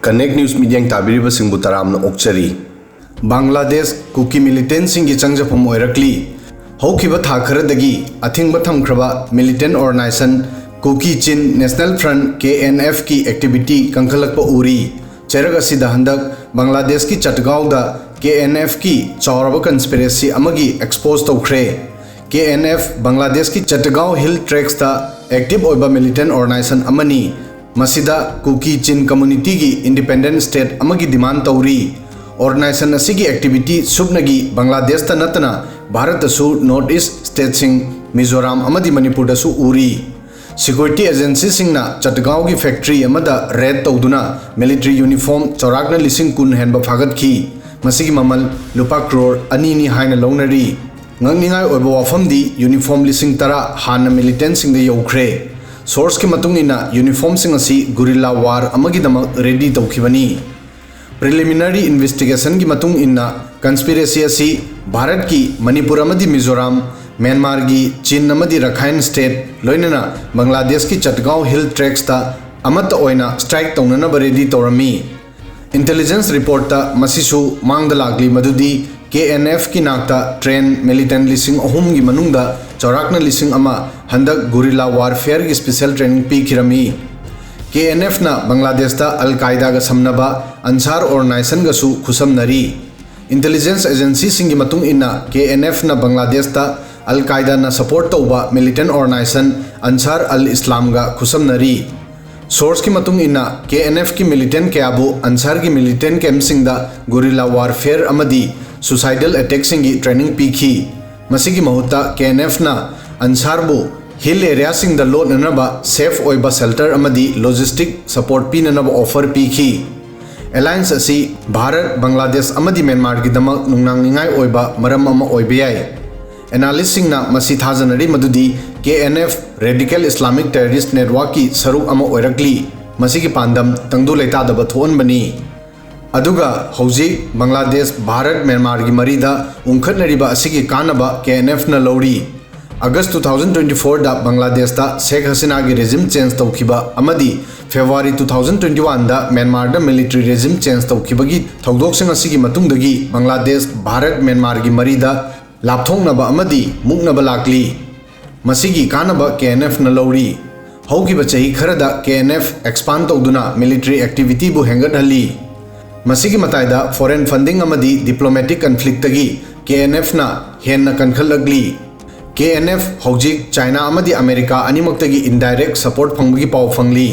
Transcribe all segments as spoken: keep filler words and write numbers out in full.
Connect News ꯃꯤꯠꯌꯦꯡ ꯇꯥꯕꯤꯔꯤꯕꯁꯤꯡꯕꯨ ꯇꯔꯥꯝꯅ ꯑꯣꯛꯆꯔꯤ꯫ ꯕꯪꯒ꯭ꯂꯥꯗꯦꯁ ꯀꯨꯀꯤ ꯃꯤꯂꯤꯇꯦꯟꯁꯤꯡꯒꯤ ꯆꯪꯖꯐꯝ ꯑꯣꯏꯔꯛꯂꯤ꯫ ꯍꯧꯈꯤꯕ ꯊꯥ ꯈꯔꯗꯒꯤ ꯑꯊꯤꯡꯕ ꯊꯝꯈ꯭ꯔꯕ ꯃꯤꯂꯤꯇꯦꯟ organisation Kuki Chin national front, K N ꯑꯦꯐꯀꯤ ꯑꯦꯛꯇꯤꯚꯤꯇꯤ ꯀꯟꯈꯠꯂꯛꯄ ꯎꯔꯤ꯫ ꯆꯩꯔꯛ ꯑꯁꯤꯗ ꯍꯟꯗꯛ ꯕꯪꯒ꯭ꯂꯥꯗꯦꯁꯀꯤ ꯆꯠꯒꯥꯎꯗ ꯀꯦ ꯑꯦꯟ ꯑꯦꯐꯀꯤ ꯆꯥꯎꯔꯕ ꯀꯟꯁꯄꯤꯔꯦꯁꯤ ꯑꯃꯒꯤ ꯑꯦꯛꯁꯄꯣꯖ ꯇꯧꯈ꯭ꯔꯦ꯫ ꯀꯦ ꯑꯦꯟ ꯑꯦꯐ ꯕꯪꯒ꯭ꯂꯥꯗꯦꯁꯀꯤ ꯆꯠꯒꯥꯎ ꯍꯤꯜ ꯇ꯭ꯔꯦꯛꯁꯇ ꯑꯦꯛꯇꯤꯚ ꯑꯣꯏꯕ ꯃꯤꯂꯤꯇꯦꯟ ꯑꯣꯔꯒꯅꯥꯏꯖꯦꯁꯟ ꯑꯃꯅꯤ꯫ ꯃꯁꯤꯗ ꯀꯨꯀꯤ ꯆꯤꯟ ꯀꯝꯃꯨꯅꯤꯇꯤꯒꯤ ꯏꯟꯗꯤꯄꯦꯟꯗꯦꯟ ꯁ꯭ꯇꯦꯠ ꯑꯃꯒꯤ ꯗꯤꯃꯥꯟ ꯇꯧꯔꯤ꯫ ꯑꯣꯔꯒꯅꯥꯏꯖꯦꯁꯟ ꯑꯁꯤꯒꯤ ꯑꯦꯛꯇꯤꯚꯤꯇꯤ ꯁꯨꯞꯅꯒꯤ ꯕꯪꯒ꯭ꯂꯥꯗꯦꯁꯇ ꯅꯠꯇꯅ ꯚꯥꯔꯠꯇꯁꯨ ꯅꯣꯔꯠ ꯏꯁ꯭ꯠ ꯁ꯭ꯇꯦꯠꯁꯤꯡ ꯃꯤꯖꯣꯔꯥꯝ ꯑꯃꯗꯤ ꯃꯅꯤꯄꯨꯔꯗꯁꯨ ꯎꯔꯤ꯫ ꯁꯦꯀ꯭ꯌꯨꯔꯤꯇꯤ ꯑꯦꯖꯦꯟꯁꯤꯁꯤꯡꯅ ꯆꯠꯒꯥꯎꯒꯤ ꯐꯦꯛꯇꯔꯤ ꯑꯃꯗ ꯔꯦꯗ ꯇꯧꯗꯨꯅ ꯃꯤꯂꯤꯇꯔꯤ ꯌꯨꯅꯤꯐꯣꯔꯝ ꯆꯥꯎꯔꯥꯛꯅ ꯂꯤꯁꯤꯡ ꯀꯨꯟ ꯍꯦꯟꯕ ꯐꯥꯒꯠꯈꯤ꯫ ꯃꯁꯤꯒꯤ ꯃꯃꯜ ꯂꯨꯄꯥ ꯀ꯭ꯔꯣꯔ ꯑꯅꯤꯅꯤ ꯍꯥꯏꯅ ꯂꯧꯅꯔꯤ꯫ ꯉꯛꯅꯤꯡꯉꯥꯏ ꯑꯣꯏꯕ ꯋꯥꯐꯝꯗꯤ, ꯌꯨꯅꯤꯐꯣꯔꯝ ꯂꯤꯁꯤꯡ ꯇꯔꯥ ꯍꯥꯟꯅ ꯃꯤꯂꯤꯇꯦꯟꯁꯤꯡꯗ ꯌꯧꯈ꯭ꯔꯦ꯫ ꯁꯣꯔꯁꯀꯤ ꯃꯇꯨꯡ ꯏꯟꯅ, ꯌꯨꯅꯤꯐꯣꯔꯝꯁꯤꯡ ꯑꯁꯤ ꯒꯨꯔꯤꯂꯥ ꯋꯥꯔ ꯑꯃꯒꯤꯗꯃꯛ ꯔꯦꯗꯤ ꯇꯧꯈꯤꯕꯅꯤ꯫ ꯄ꯭ꯔꯤꯂꯤꯃꯤꯅꯔꯤ ꯏꯟꯚꯦꯁꯇꯤꯒꯦꯁꯟꯒꯤ ꯃꯇꯨꯡ ꯏꯟꯅ, ꯀꯟꯁꯄꯤꯔꯦꯁꯤ ꯑꯁꯤ ꯚꯥꯔꯠꯀꯤ ꯃꯅꯤꯄꯨꯔ ꯑꯃꯗꯤ ꯃꯤꯖꯣꯔꯥꯝ, ꯃ꯭ꯌꯥꯟꯃꯥꯔꯒꯤ ꯆꯤꯟ ꯑꯃꯗꯤ ꯔꯈꯥꯏꯟ ꯁ꯭ꯇꯦꯠ, ꯂꯣꯏꯅꯅ ꯕꯪꯒ꯭ꯂꯥꯗꯦꯁꯀꯤ ꯆꯠꯒꯥꯎ ꯍꯤꯜ ꯇ꯭ꯔꯦꯛꯁꯇ ꯑꯃꯠꯇ ꯑꯣꯏꯅ ꯁ꯭ꯇ꯭ꯔꯥꯏꯛ ꯇꯧꯅꯅꯕ ꯔꯦꯗꯤ ꯇꯧꯔꯝꯃꯤ꯫ ꯏꯟꯇꯦꯂꯤꯖꯦꯟꯁ ꯔꯤꯄꯣꯔꯠꯇ ꯃꯁꯤꯁꯨ ꯃꯥꯡꯗ ꯂꯥꯛꯂꯤ, ꯃꯗꯨꯗꯤ ꯀꯦ ꯑꯦꯟ ꯑꯦꯐꯀꯤ ꯅꯥꯛꯇ ꯇ꯭ꯔꯦꯟ ꯃꯤꯂꯤꯇꯦꯟ ꯂꯤꯁꯤꯡ ꯑꯍꯨꯝꯒꯤ ꯃꯅꯨꯡꯗ ꯆꯥꯎꯔꯥꯛꯅ ꯂꯤꯁꯤꯡ ꯑꯃ ꯍꯟꯗꯛ ꯒꯨꯔꯤꯂꯥ ꯋꯥꯔꯐꯦꯌꯔꯒꯤ ꯁ꯭ꯄꯦꯁꯦꯜ ꯇ꯭ꯔꯦꯅꯤꯡ ꯄꯤꯈꯤꯔꯝꯃꯤ꯫ ꯀꯦ ꯑꯦꯟ ꯑꯦꯐꯅ ꯕꯪꯒ꯭ꯂꯥꯗꯦꯁꯇ ꯑꯜ ꯀꯥꯏꯗꯥꯒ ꯁꯝꯅꯕ ꯑꯟꯁꯥꯔ ꯑꯣꯔꯒꯅꯥꯏꯖꯦꯁꯟꯒꯁꯨ ꯈꯨꯠꯁꯝꯅꯔꯤ꯫ ꯏꯟꯇꯦꯂꯤꯖꯦꯟꯁ ꯑꯦꯖꯦꯟꯁꯤꯁꯤꯡꯒꯤ ꯃꯇꯨꯡ ꯏꯟꯅ, ꯀꯦ ꯑꯦꯟ ꯑꯦꯐꯅ ꯕꯪꯒ꯭ꯂꯥꯗꯦꯁꯇ ꯑꯜ ꯀꯥꯏꯗꯥꯅ ꯁꯄꯣꯔꯠ ꯇꯧꯕ ꯃꯤꯂꯤꯇꯦꯟ ꯑꯣꯔꯒꯅꯥꯏꯖꯦꯁꯟ ꯑꯟꯁꯥꯔ ꯑꯜ ꯏꯁꯂꯥꯝꯒ ꯈꯨꯠꯁꯝꯅꯔꯤ꯫ ꯁꯣꯔꯁꯀꯤ ꯃꯇꯨꯡ ꯏꯟꯅ, ꯀꯦ ꯑꯦꯟ ꯑꯦꯐꯀꯤ ꯃꯤꯂꯤꯇꯦꯟ ꯀꯌꯥꯕꯨ ꯑꯟꯁꯥꯔꯒꯤ ꯃꯤꯂꯤꯇꯦꯟ ꯀꯦꯝꯞꯁꯤꯡꯗ ꯒꯨꯔꯤꯂꯥ ꯋꯥꯔꯐꯦꯌꯔ ꯑꯃꯗꯤ ꯁꯨꯁꯥꯏꯗꯦꯜ ꯑꯦꯇꯦꯛꯁꯤꯡꯒꯤ ꯇ꯭ꯔꯦꯅꯤꯡ ꯄꯤꯈꯤ꯫ ꯃꯁꯤꯒꯤ ꯃꯍꯨꯠꯇ, ꯀꯦ ꯑꯦꯟ ꯑꯦꯐꯅ ꯑꯟꯁꯥꯔꯕꯨ ꯍꯤꯜ ꯑꯦꯔꯤꯌꯥꯁꯤꯡꯗ ꯂꯣꯠꯅꯅꯕ ꯁꯦꯐ ꯑꯣꯏꯕ ꯁꯦꯜꯇꯔ ꯑꯃꯗꯤ ꯂꯣꯖꯤꯁꯇꯤꯛ ꯁꯄꯣꯔꯠ ꯄꯤꯅꯅꯕ ꯑꯣꯐꯔ ꯄꯤꯈꯤ꯫ ꯑꯦꯂꯥꯌꯟꯁ ꯑꯁꯤ ꯚꯥꯔꯠ, ꯕꯪꯒ꯭ꯂꯥꯗꯦꯁ ꯑꯃꯗꯤ ꯃ꯭ꯌꯥꯟꯃꯥꯔꯒꯤꯗꯃꯛ ꯅꯨꯡꯅꯥꯡꯅꯤꯡꯉꯥꯏ ꯑꯣꯏꯕ ꯃꯔꯝ ꯑꯃ ꯑꯣꯏꯕ ꯌꯥꯏ꯫ ꯑꯦꯅꯥꯂꯤꯁꯁꯤꯡꯅ ꯃꯁꯤ ꯊꯥꯖꯅꯔꯤ ꯃꯗꯨꯗꯤ K N F radical Islamic terrorist ꯅꯦꯠꯋꯥꯔꯛꯀꯤ ꯁꯔꯨꯛ ꯑꯃ ꯑꯣꯏꯔꯛꯂꯤ꯫ ꯃꯁꯤꯒꯤ ꯄꯥꯟꯗꯝ ꯇꯪꯗꯨ ꯂꯩꯇꯥꯗꯕ ꯊꯣꯛꯍꯟꯕꯅꯤ꯫ ꯑꯗꯨꯒ ꯍꯧꯖꯤꯛ ꯕꯪꯒ꯭ꯂꯥꯗꯦꯁ, ꯚꯥꯔꯠ, ꯃ꯭ꯌꯥꯟꯃꯥꯔꯒꯤ ꯃꯔꯤꯗ ꯎꯪꯈꯠꯅꯔꯤꯕ ꯑꯁꯤꯒꯤ ꯀꯥꯟꯅꯕ ꯀꯦ ꯑꯦꯟ ꯑꯦꯐꯅ ꯂꯧꯔꯤ꯫ ꯑꯥꯒꯁ two thousand twenty fourꯗ ꯕꯪꯒ꯭ꯂꯥꯗꯦꯁꯇ ꯁꯦꯈ ꯍꯁꯤꯅꯥꯒꯤ ꯔꯦꯖꯤꯝ ꯆꯦꯟꯖ ꯇꯧꯈꯤꯕ ꯑꯃꯗꯤ ꯐꯦꯕ꯭ꯔꯨꯋꯥꯔꯤ two thousand twenty oneꯗ ꯃ꯭ꯌꯥꯟꯃꯥꯔꯗ ꯃꯤꯂꯤꯇꯔꯤ ꯔꯦꯖꯤꯝ ꯆꯦꯟꯖ ꯇꯧꯈꯤꯕꯒꯤ ꯊꯧꯗꯣꯛꯁꯤꯡ ꯑꯁꯤꯒꯤ ꯃꯇꯨꯡꯗꯒꯤ ꯕꯪꯒ꯭ꯂꯥꯗꯦꯁ ꯚꯥꯔꯠ ꯃ꯭ꯌꯥꯟꯃꯥꯔꯒꯤ ꯃꯔꯤꯗ ꯂꯥꯞꯊꯣꯛꯅꯕ ꯑꯃꯗꯤ ꯃꯨꯛꯅꯕ ꯂꯥꯛꯂꯤ꯫ ꯃꯁꯤꯒꯤ ꯀꯥꯟꯅꯕ ꯀꯦ ꯑꯦꯟ ꯑꯦꯐꯅ ꯂꯧꯔꯤ꯫ ꯍꯧꯈꯤꯕ ꯆꯍꯤ ꯈꯔꯗ ꯀꯦ ꯑꯦꯟ ꯑꯦꯐ ꯑꯦꯛꯁꯄꯥꯟ ꯇꯧꯗꯨꯅ ꯃꯤꯂꯤꯇꯔꯤ ꯑꯦꯛꯇꯤꯚꯤꯇꯤꯕꯨ ꯍꯦꯟꯒꯠꯍꯜꯂꯤ꯫ ꯃꯁꯤꯒꯤ ꯃꯇꯥꯏꯗ ꯐꯣꯔꯦꯟ ꯐꯟꯗꯤꯡ ꯑꯃꯗꯤ ꯗꯤꯄ꯭ꯂꯣꯃꯦꯇꯤꯛ ꯀꯟꯐ꯭ꯂꯤꯛꯇꯒꯤ ꯀꯦ ꯑꯦꯟ ꯑꯦꯐꯅ ꯍꯦꯟꯅ ꯀꯟꯈꯠꯂꯛꯂꯤ꯫ ꯀꯦ ꯑꯦꯟ ꯑꯦꯐ ꯍꯧꯖꯤꯛ ꯆꯥꯏꯅꯥ ꯑꯃꯗꯤ ꯑꯃꯦꯔꯤꯀꯥ ꯑꯅꯤꯃꯛꯇꯒꯤ ꯏꯟꯗꯥꯏꯔꯦꯛ ꯁꯄꯣꯔꯠ ꯐꯪꯕꯒꯤ ꯄꯥꯎ ꯐꯪꯂꯤ꯫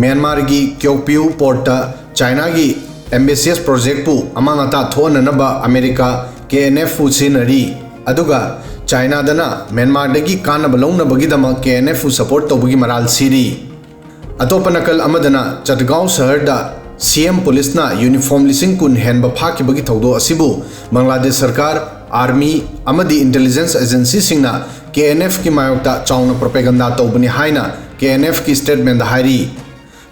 ꯃ꯭ꯌꯥꯟꯃꯥꯔꯒꯤ ꯀ꯭ꯌꯣꯛꯄꯤꯌꯨ ꯄꯣꯔꯠꯇ ꯆꯥꯏꯅꯥꯒꯤ ꯑꯦꯝꯕꯦꯁꯤꯌꯁ ꯄ꯭ꯔꯣꯖꯦꯛꯄꯨ ꯑꯃꯥꯡ ꯑꯇꯥ ꯊꯣꯛꯍꯟꯅꯅꯕ ꯑꯃꯦꯔꯤꯀꯥ ꯀꯦ ꯑꯦꯟ ꯑꯦꯐꯄꯨ ꯁꯤꯖꯤꯟꯅꯔꯤ, ꯑꯗꯨꯒ ꯆꯥꯏꯅꯥꯗꯅ ꯃ꯭ꯌꯥꯟꯃꯥꯔꯗꯒꯤ ꯀꯥꯟꯅꯕ ꯂꯧꯅꯕꯒꯤꯗꯃꯛ ꯀꯦ ꯑꯦꯟ ꯑꯦꯐꯄꯨ ꯁꯄꯣꯔꯠ ꯇꯧꯕꯒꯤ ꯃꯔꯥꯜ ꯁꯤꯔꯤ꯫ ꯑꯇꯣꯞꯄ ꯅꯥꯀꯜ ꯑꯃꯗꯅ ꯆꯠꯒꯥꯎ ꯁꯍꯔꯗ ꯁꯤ ꯑꯦꯝ ꯄꯨꯂꯤꯁꯅ ꯌꯨꯅꯤꯐꯣꯔꯝ ꯂꯤꯁꯤꯡ ꯀꯨꯟ ꯍꯦꯟꯕ ꯐꯥꯈꯤꯕꯒꯤ ꯊꯧꯗꯣꯛ ꯑꯁꯤꯕꯨ ꯕꯪꯒ꯭ꯂꯥꯗꯦꯁ ꯁꯔꯀꯥꯔ, ꯑꯥꯔꯃꯤ ꯑꯃꯗꯤ ꯏꯟꯇꯦꯂꯤꯖꯦꯟꯁ ꯑꯦꯖꯦꯟꯁꯤꯁꯤꯡꯅ ꯀꯦ ꯑꯦꯟ ꯑꯦꯐꯀꯤ ꯃꯥꯌꯣꯛꯇ ꯆꯥꯎꯅ ꯄ꯭ꯔꯣꯄꯦꯒꯟꯗꯥ ꯇꯧꯕꯅꯤ ꯍꯥꯏꯅ ꯀꯦ ꯑꯦꯟ ꯑꯦꯐꯀꯤ ꯁ꯭ꯇꯦꯠꯃꯦꯟꯗ ꯍꯥꯏꯔꯤ꯫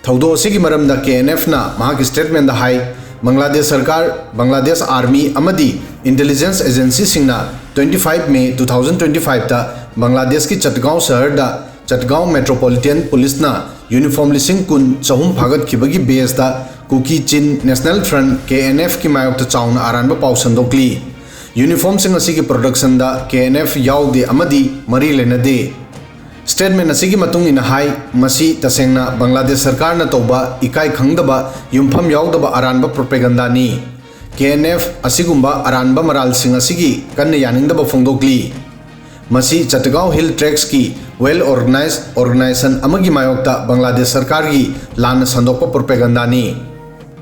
ꯊꯧꯗꯣꯛ ꯑꯁꯤꯒꯤ ꯃꯔꯝꯗ ꯀꯦ ꯑꯦꯟ ꯑꯦꯐꯅ ꯃꯍꯥꯛꯀꯤ ꯁ꯭ꯇꯦꯠꯃꯦꯟꯗ ꯍꯥꯏ, ꯕꯪꯒ꯭ꯂꯥꯗꯦꯁ ꯁꯔꯀꯥꯔ, ꯕꯪꯒ꯭ꯂꯥꯗꯦꯁ ꯑꯥꯔꯃꯤ ꯑꯃꯗꯤ ꯏꯟꯇꯦꯂꯤꯖꯦꯟꯁ ꯑꯦꯖꯦꯟꯁꯤꯁꯤꯡꯅ twenty five May two thousand twenty fiveꯇ ꯕꯪꯒ꯭ꯂꯥꯗꯦꯁꯀꯤ ꯆꯠꯒꯥꯎ ꯁꯍꯔꯗ ꯆꯠꯒꯥꯎ ꯃꯦꯇ꯭ꯔꯣꯄꯣꯂꯤꯇꯦꯟ ꯄꯨꯂꯤꯁꯅ ꯌꯨꯅꯤꯐꯣꯔꯝ ꯂꯤꯁꯤꯡ ꯀꯨꯟ ꯆꯍꯨꯝ ꯐꯥꯒꯠꯈꯤꯕꯒꯤ ꯕꯦꯁꯇ ꯀꯨꯀꯤ Chin national front, K N ꯑꯦꯐꯀꯤ ꯃꯥꯌꯣꯛꯇ ꯆꯥꯎꯅ ꯑꯔꯥꯟꯕ ꯄꯥꯎ ꯁꯟꯗꯣꯛꯂꯤ꯫ ꯌꯨꯅꯤꯐꯣꯔꯝꯁꯤꯡ ꯑꯁꯤꯒꯤ ꯄ꯭ꯔꯣꯗꯛꯁꯟꯗ ꯀꯦ ꯑꯦꯟ ꯑꯦꯐ ꯌꯥꯎꯗꯦ ꯑꯃꯗꯤ ꯃꯔꯤ ꯂꯩꯅꯗꯦ꯫ ꯁ꯭ꯇꯦꯠꯃꯦꯟ ꯑꯁꯤꯒꯤ ꯃꯇꯨꯡ ꯏꯟꯅ ꯍꯥꯏ, ꯃꯁꯤ ꯇꯁꯦꯡꯅ ꯕꯪꯒ꯭ꯂꯥꯗꯦꯁ ꯁꯔꯀꯥꯔꯅ ꯇꯧꯕ ꯏꯀꯥꯏ ꯈꯪꯗꯕ, ꯌꯨꯝꯐꯝ ꯌꯥꯎꯗꯕ ꯑꯔꯥꯟꯕ ꯄ꯭ꯔꯣꯄꯦꯒꯟꯗꯥꯅꯤ꯫ ꯀꯦ ꯑꯦꯟ ꯑꯦꯐ ꯑꯁꯤꯒꯨꯝꯕ ꯑꯔꯥꯟꯕ ꯃꯔꯥꯜꯁꯤꯡ ꯑꯁꯤꯒꯤ ꯀꯟꯅ ꯌꯥꯅꯤꯡꯗꯕ ꯐꯣꯡꯗꯣꯛꯂꯤ꯫ ꯃꯁꯤ ꯆꯠꯒꯥꯎ ꯍꯤꯜ ꯇ꯭ꯔꯦꯛꯁꯀꯤ ꯋꯦꯜ ꯑꯣꯔꯒꯅꯥꯏꯖ ꯑꯣꯔꯒꯅꯥꯏꯖꯦꯁꯟ ꯑꯃꯒꯤ ꯃꯥꯌꯣꯛꯇ ꯕꯪꯒ꯭ꯂꯥꯗꯦꯁ ꯁꯔꯀꯥꯔꯒꯤ ꯂꯥꯟꯅ ꯁꯟꯗꯣꯛꯄ ꯄ꯭ꯔꯣꯄꯦꯒꯟꯗꯥꯅꯤ꯫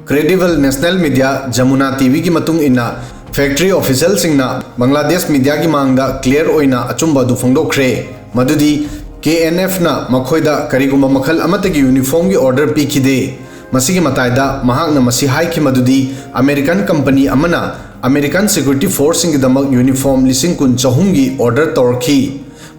ꯀ꯭ꯔꯦꯗꯤꯕꯜ ꯅꯦꯁꯅꯦꯜ ꯃꯤꯗꯤꯌꯥ ꯖꯃꯨꯅꯥ ꯇꯤꯚꯤꯒꯤ ꯃꯇꯨꯡ ꯏꯟꯅ, ꯐꯦꯛꯇꯔꯤ ꯑꯣꯐꯤꯁꯤꯌꯦꯜꯁꯤꯡꯅ ꯕꯪꯒ꯭ꯂꯥꯗꯦꯁ ꯃꯤꯗꯤꯌꯥꯒꯤ ꯃꯥꯡꯗ ꯀ꯭ꯂꯤꯌꯔ ꯑꯣꯏꯅ ꯑꯆꯨꯝꯕ ꯑꯗꯨ ꯐꯣꯡꯗꯣꯛꯈ꯭ꯔꯦ, ꯃꯗꯨꯗꯤ ꯀꯦ ꯑꯦꯟ ꯑꯦꯐꯅ ꯃꯈꯣꯏꯗ ꯀꯔꯤꯒꯨꯝꯕ ꯃꯈꯜ ꯑꯃꯠꯇꯒꯤ ꯌꯨꯅꯤꯐꯣꯔꯝꯒꯤ ꯑꯣꯔꯗꯔ ꯄꯤꯈꯤꯗꯦ꯫ ꯃꯁꯤꯒꯤ ꯃꯇꯥꯏꯗ ꯃꯍꯥꯛꯅ ꯃꯁꯤ ꯍꯥꯏꯈꯤ ꯃꯗꯨꯗꯤ ꯑꯃꯦꯔꯤꯀꯟ ꯀꯝꯄꯅꯤ ꯑꯃꯅ ꯑꯃꯦꯔꯤꯀꯟ ꯁꯦꯀ꯭ꯌꯨꯔꯤꯇꯤ ꯐꯣꯔꯁꯁꯤꯡꯒꯤꯗꯃꯛ ꯌꯨꯅꯤꯐꯣꯔꯝ ꯂꯤꯁꯤꯡ ꯀꯨꯟ ꯆꯍꯨꯝꯒꯤ ꯑꯣꯔꯗꯔ ꯇꯧꯔꯛꯈꯤ꯫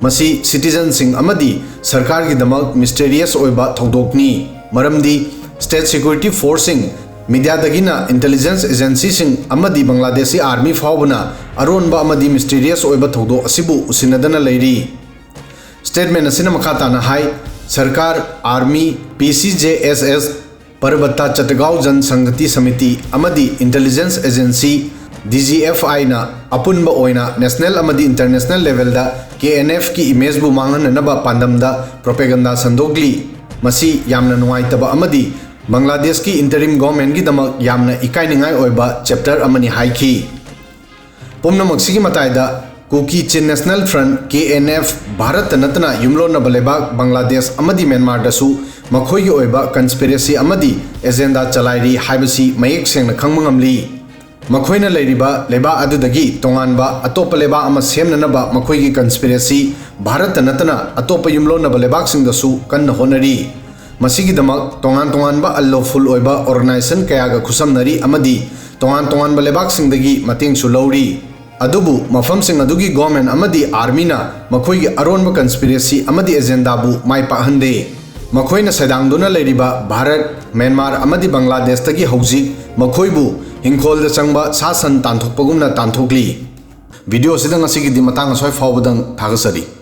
ꯃꯁꯤ ꯁꯤꯇꯤꯖꯟꯁꯤꯡ ꯑꯃꯗꯤ ꯁꯔꯀꯥꯔꯒꯤꯗꯃꯛ ꯃꯤꯁꯇꯦꯔꯤꯌꯁ ꯑꯣꯏꯕ ꯊꯧꯗꯣꯛꯅꯤ, ꯃꯔꯝꯗꯤ ꯁ꯭ꯇꯦꯠ ꯁꯦꯀ꯭ꯌꯨꯔꯤꯇꯤ ꯐꯣꯔꯁꯁꯤꯡ ꯃꯤꯗꯤꯌꯥꯗꯒꯤꯅ ꯏꯟꯇꯦꯂꯤꯖꯦꯟꯁ ꯑꯦꯖꯦꯟꯁꯤꯁꯤꯡ ꯑꯃꯗꯤ ꯕꯪꯒ꯭ꯂꯥꯗꯦꯁꯤ ꯑꯥꯔꯃꯤ ꯐꯥꯎꯕꯅ ꯑꯔꯣꯟꯕ ꯑꯃꯗꯤ ꯃꯤꯁꯇꯤꯔꯤꯌꯁ ꯑꯣꯏꯕ ꯊꯧꯗꯣꯛ ꯑꯁꯤꯕꯨ ꯎꯁꯤꯟꯅꯗꯅ ꯂꯩꯔꯤ꯫ ꯁ꯭ꯇꯦꯠꯃꯦꯟ ꯑꯁꯤꯅ ꯃꯈꯥ ꯇꯥꯅ ꯍꯥꯏ, ꯁꯔꯀꯥꯔ, ꯑꯥꯔꯃꯤ, ꯄꯤ ꯁꯤ ꯖꯦ ꯑꯦꯁ ꯑꯦꯁ, ꯄꯔꯕꯇꯥ ꯆꯇꯒꯥꯎ ꯖꯟ ꯁꯪꯒꯇꯤ ꯁꯃꯤꯇꯤ ꯑꯃꯗꯤ intelligence agency, D G F ꯑꯥꯏꯅ ꯑꯄꯨꯟꯕ ꯑꯣꯏꯅ ꯅꯦꯁꯅꯦꯜ ꯑꯃꯗꯤ ꯏꯟꯇꯔꯅꯦꯁꯅꯦꯜ ꯂꯦꯚꯦꯜꯗ ꯀꯦ ꯑꯦꯟ ꯑꯦꯐꯀꯤ ꯏꯃꯦꯖꯕꯨ ꯃꯥꯡꯍꯟꯅꯅꯕ ꯄꯥꯟꯗꯝꯗ ꯄ꯭ꯔꯣꯄꯦꯒꯟꯗꯥ ꯁꯟꯗꯣꯛꯂꯤ꯫ ꯃꯁꯤ ꯌꯥꯝꯅ ꯅꯨꯡꯉꯥꯏꯇꯕ ꯑꯃꯗꯤ ꯕꯪꯒ꯭ꯂꯥꯗꯦꯁꯀꯤ ꯏꯟꯇꯔꯤꯝ ꯒꯣꯔꯃꯦꯟꯒꯤꯗꯃꯛ ꯌꯥꯝꯅ ꯏꯀꯥꯏꯅꯤꯡꯉꯥꯏ ꯑꯣꯏꯕ ꯆꯦꯞꯇꯔ ꯑꯃꯅꯤ ꯍꯥꯏꯈꯤ꯫ ꯄꯨꯝꯅꯃꯛꯁꯤꯒꯤ ꯃꯇꯥꯏꯗ Kuki Chin national front, K N F, ꯚꯥꯔꯠꯇ ꯅꯠꯇꯅ ꯌꯨꯝꯂꯣꯟꯅꯕ ꯂꯩꯕꯥꯛ ꯕꯪꯒ꯭ꯂꯥꯗꯦꯁ ꯑꯃꯗꯤ ꯃ꯭ꯌꯥꯟꯃꯥꯔꯗꯁꯨ ꯃꯈꯣꯏꯒꯤ ꯑꯣꯏꯕ ꯀꯟꯁꯄꯤꯔꯦꯁꯤ ꯑꯃꯗꯤ ꯑꯦꯖꯦꯟꯗꯥ ꯆꯂꯥꯏꯔꯤ ꯍꯥꯏꯕꯁꯤ ꯃꯌꯦꯛ ꯁꯦꯡꯅ ꯈꯪꯕ ꯉꯝꯂꯤ꯫ ꯃꯈꯣꯏꯅ ꯂꯩꯔꯤꯕ ꯂꯩꯕꯥꯛ ꯑꯗꯨꯗꯒꯤ ꯇꯣꯉꯥꯟꯕ ꯑꯇꯣꯞꯄ ꯂꯩꯕꯥꯛ ꯑꯃ ꯁꯦꯝꯅꯅꯕ ꯃꯈꯣꯏꯒꯤ ꯀꯟꯁꯄꯤꯔꯦꯁꯤ ꯚꯥꯔꯠꯇ ꯅꯠꯇꯅ ꯑꯇꯣꯞꯄ ꯌꯨꯝꯂꯣꯟꯅꯕ ꯂꯩꯕꯥꯛꯁꯤꯡꯗꯁꯨ ꯀꯟꯅ ꯍꯣꯠꯅꯔꯤ꯫ ꯃꯁꯤꯒꯤꯗꯃꯛ ꯇꯣꯉꯥꯟ ꯇꯣꯉꯥꯟꯕ ꯑꯟꯂꯣꯐꯨꯜ ꯑꯣꯏꯕ ꯑꯣꯔꯒꯅꯥꯏꯖꯦꯁꯟ ꯀꯌꯥꯒ ꯈꯨꯠꯁꯝꯅꯔꯤ ꯑꯃꯗꯤ ꯇꯣꯉꯥꯟ ꯇꯣꯉꯥꯟꯕ ꯂꯩꯕꯥꯛꯁꯤꯡꯗꯒꯤ ꯃꯇꯦꯡꯁꯨ ꯂꯧꯔꯤ꯫ ꯑꯗꯨꯕꯨ ꯃꯐꯝꯁꯤꯡ ꯑꯗꯨꯒꯤ ꯒꯣꯔꯃꯦꯟ ꯑꯃꯗꯤ ꯑꯥꯔꯃꯤꯅ ꯃꯈꯣꯏꯒꯤ ꯑꯔꯣꯟꯕ ꯀꯟꯁꯄꯤꯔꯦꯁꯤ ꯑꯃꯗꯤ ꯑꯦꯖꯦꯟꯗꯥꯕꯨ ꯃꯥꯏ ꯄꯥꯛꯍꯟꯗꯦ꯫ ꯃꯈꯣꯏꯅ ꯁꯩꯗꯥꯡꯗꯨꯅ ꯂꯩꯔꯤꯕ ꯚꯥꯔꯠ, ꯃ꯭ꯌꯥꯟꯃꯥꯔ ꯑꯃꯗꯤ ꯕꯪꯒ꯭ꯂꯥꯗꯦꯁꯇꯒꯤ ꯍꯧꯖꯤꯛ ꯃꯈꯣꯏꯕꯨ ꯍꯤꯡꯈꯣꯜꯗ ꯆꯪꯕ ꯁꯥ ꯁꯟ ꯇꯥꯟꯊꯣꯛꯄꯒꯨꯝꯅ ꯇꯥꯟꯊꯣꯛꯂꯤ꯫ ꯚꯤꯗꯤꯑꯣ ꯑꯁꯤꯗ ꯉꯁꯤꯒꯤꯗꯤ ꯃꯇꯥꯡ ꯑꯁ꯭ꯋꯥꯏ ꯐꯥꯎꯕꯗꯪ ꯊꯥꯒꯠꯆꯔꯤ꯫